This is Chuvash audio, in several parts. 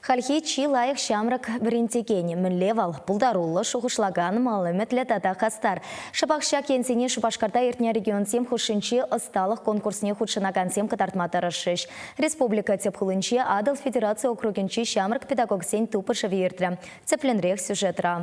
Хальхи чи лайӑх ҫамрӑк вӗрентекен мӗнле вӑл? Пултаруллӑ, шухӑшлакан, мал ӗмӗтлӗ тата хастар. Шӑпах ҫак енсене Шупашкарта иртнӗ регионсем хушшинчи ӑсталӑх конкурсне хутшӑнакансем кӑтартма тӑрӑшрӗҫ. Республика тӗп хулинче Атӑл федераци округӗнчи ҫамрӑк педагогсен тупӑшӑвӗ иртрӗ. Тӗплӗнрех сюжетра.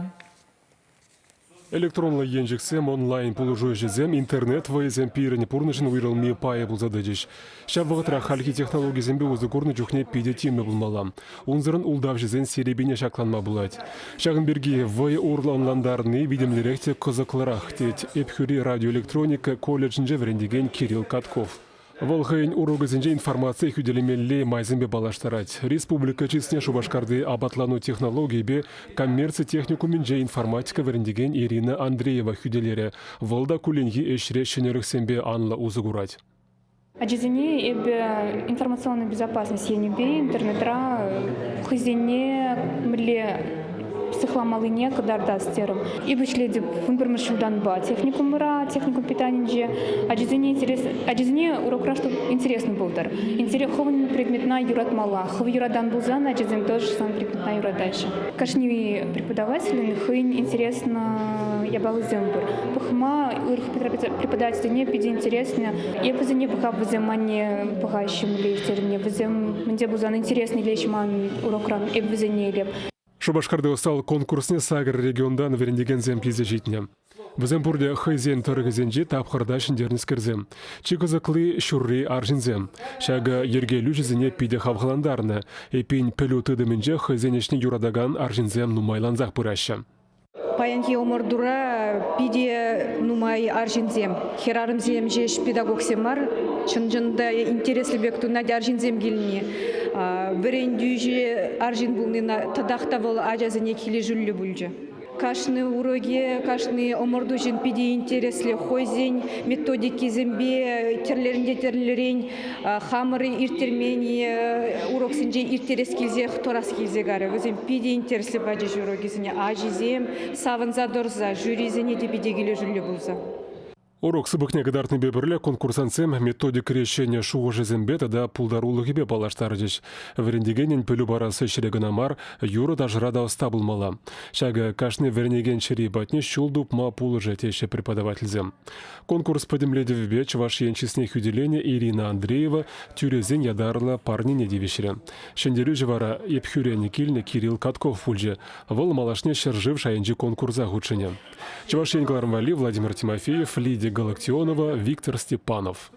Электронлӑ енчӗксем, онлайн-пулӑшу ӗҫӗсем, интернет вӑйӗсем пирӗн пурнӑҫӑн уйрӑлми пайӗ пулса тӑчӗҫ. Ҫав вӑхӑтрах хальхи технологисемпе усӑ курнӑ чухне питӗ тимлӗ пулмалла. Унсӑрӑн ултавҫӑсен серепине ҫакланма пулать. Ҫакӑн пирки вӑй урлӑ ӑнлантарни витӗмлӗрех те кӑсӑклӑрах, тет Ӗпхӳри радиоэлектроника колледжӗнче вӗрентекен Кирилл Катков. Вӑл хӑйӗн урокӗсенче информацие хӳтӗлемелли майсемпе паллаштарать. Республика чысне Шупашкарти апатлану технологийӗпе коммерци техникумӗнче информатика вӗрентекен Ирина Андреева хӳтӗлерӗ. Вӑл та кулленхи ӗҫре ҫӗнӗлӗхсемпе анлӑ усӑ курать. Ачасене эпӗ информационная безопасность енӗпе интернетра хӑйсене мӗнле сыхламаллине кӑтартас терӗм. Эпӗ ӗҫлетӗп 11-мӗш ҫултанпа техникумра, техникум питанинче. Ачасене интерес, ачасене урокра чтоб интересно пултӑр. Интерес хӑвӑн предметна юратмалла. Хӑв юратан пулсан ачасем тоже сан предметна юратаҫҫӗ. Кашни преподавателӗн хӑйӗн интересно япалисем пур. Пӑхма ырӑх преподавательсене питӗ интересно. Эп вӗсене пӑхап, вӗсем манне пӑхаҫҫӗ мӗнле ирттернине. Вӗсем мӗнте пулсан интересно илеҫ ман урокран, эп вӗсене илеп. Шупашкарти ӑсталӑх конкурсне сакӑр регионтан вӗрентекенсем килсе ҫитнӗ. Вӗсем пурте хӑйсен тӑрӑхӗсенчи тапхӑрта ҫӗнтернӗскерсем. Чи кӑсӑкли – ҫурри арҫынсем. Ҫакӑ йӗркелӳҫӗсене питӗ хавхалантарнӑ. Эппин, пӗлӳ тытӑмӗнче хӑйсен ӗҫне юратакан арҫынсем нумайлансах пыраҫҫӗ. Паянхи ӑмӑртура питӗ нумай арҫынсем, хӗрарӑмсем ҫеҫ педагогсем мар, чӑн-чӑн та интереслӗ пек туйӑнать арҫынсем килни. Вӗрентӳҫӗ арҫын пулни татах та вӑл ачасене килӗшӳллӗ пулчӗ. Кашни уроке, кашни ӑмӑртуҫӑн питӗ интереслӗ хӑйсен методикисемпе тӗрлӗрен те тӗрлӗрен хамӑр ирттермен уроксенче ирттерес килсех тӑрас килсе карӗ. Вӗсем питӗ интереслӗ пачӗҫ урокӗсене. Ачисем савӑнса тӑрса, жюрисене те питӗ килӗшӳллӗ пулса. Урок сыпӑкне кӑтартнипе пӗрле конкурсантсем методикӑри ҫӗнӗ шухӑшӗсемпе тата пултарулӑхӗпе паллаштарчӗҫ. Вӗрентекенӗн пӗлӳ парас ӗҫре кӑна мар, юрӑ-ташӑра та ӑста пулмалла. Ҫакӑ кашни вӗренекен чӗри патне ҫул тупма пулӑшӗ, теҫҫӗ преподавательсем. Конкурс пӗтӗмлетӗвӗпе Чӑваш Ен чысне хӳтӗленӗ Ирина Андреева тӳресен ятарлӑ парнине тивӗҫрӗ. Ҫӗнтерӳҫӗ вара Ӗпхӳрен килнӗ Кирилл Катков пулчӗ. Вӑл малашне ҫӗршыв шайӗнчи конкурса хутшӑнӗ. Чӑваш Ен кӑларӑм валли Владимир Тимофеев, Лидия Галактионова, Виктор Степанов.